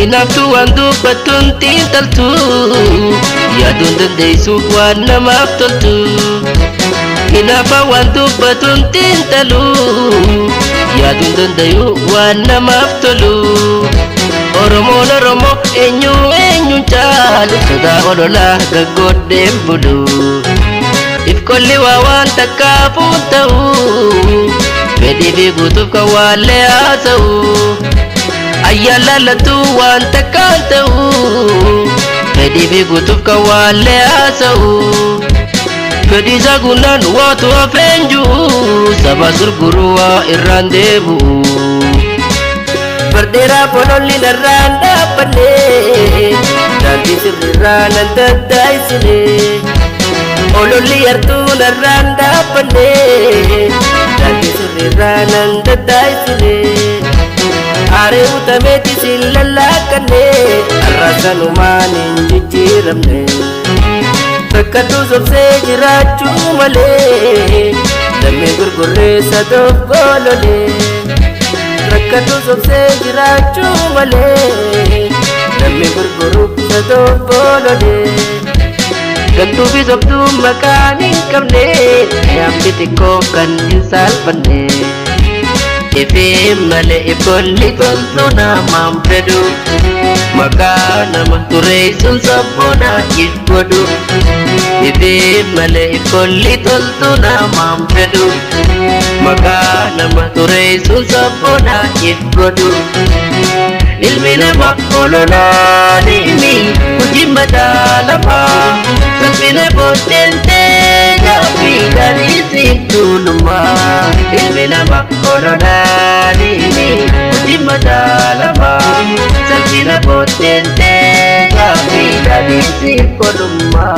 Hinaaftuu waan dubbattuun xiinxaltu, yaaduun dandeessu waan namaaf toltu. Hinaafa waan dubbatuun xiinxalu, yaaduun dandayu waan namaaf tolu. Oromoon Oromoo eenyu eenyuun caalu, sodaa ololaa gaggoodheen bulu. Ifkolli waa waan takkaafuun ta'u, fedhii fi guutuuf kan waallee haasa'u. Ayyaan laallattuu waan takkaan ta'u, fedhii fi guutuuf kan waallee haasa'u. Fedhii isaa guunnaan waatu hafeen jiru, saba gurguruu waa irraan deebi'u. Bardheeraa bololli narraan dhaabbanne, daandii sirriirraa nan daddaa'isine. Ololli yartuu narraan dhaabbanne, daandii sirriirraa nan daddaa'isine. Aaree utameeti sin lallaaqanne, har'a sanumaan hin jijjiiramne. Rakkattuu sobsee jiraachuu malee, lammii gurgurreessa tokko lolee. Rakkattuu sobsee jiraachuu malee, lammii gurgurreessa tokko lolee. Gantuu fi sobtuu maqaan hin qabne, yaamni xiqqoo kan hin saalfanne. Ifee malee ifolli toltuu namaan fedhu, maqaa nama tureessuun sabboonaa if godhu. Ifee malee ifolli toltuu namaan fedhu, maqaa nama tureessuun sabboonaa if godhu. Ilmi namaa ololaanii hojii madaalamaa, salphina booddeen gaaffii gaarii siif tuulummaa. Ilmi namaa ololaanii hojii madaalamaa, salphina booddeen gaaffii gaarii siif kolummaa.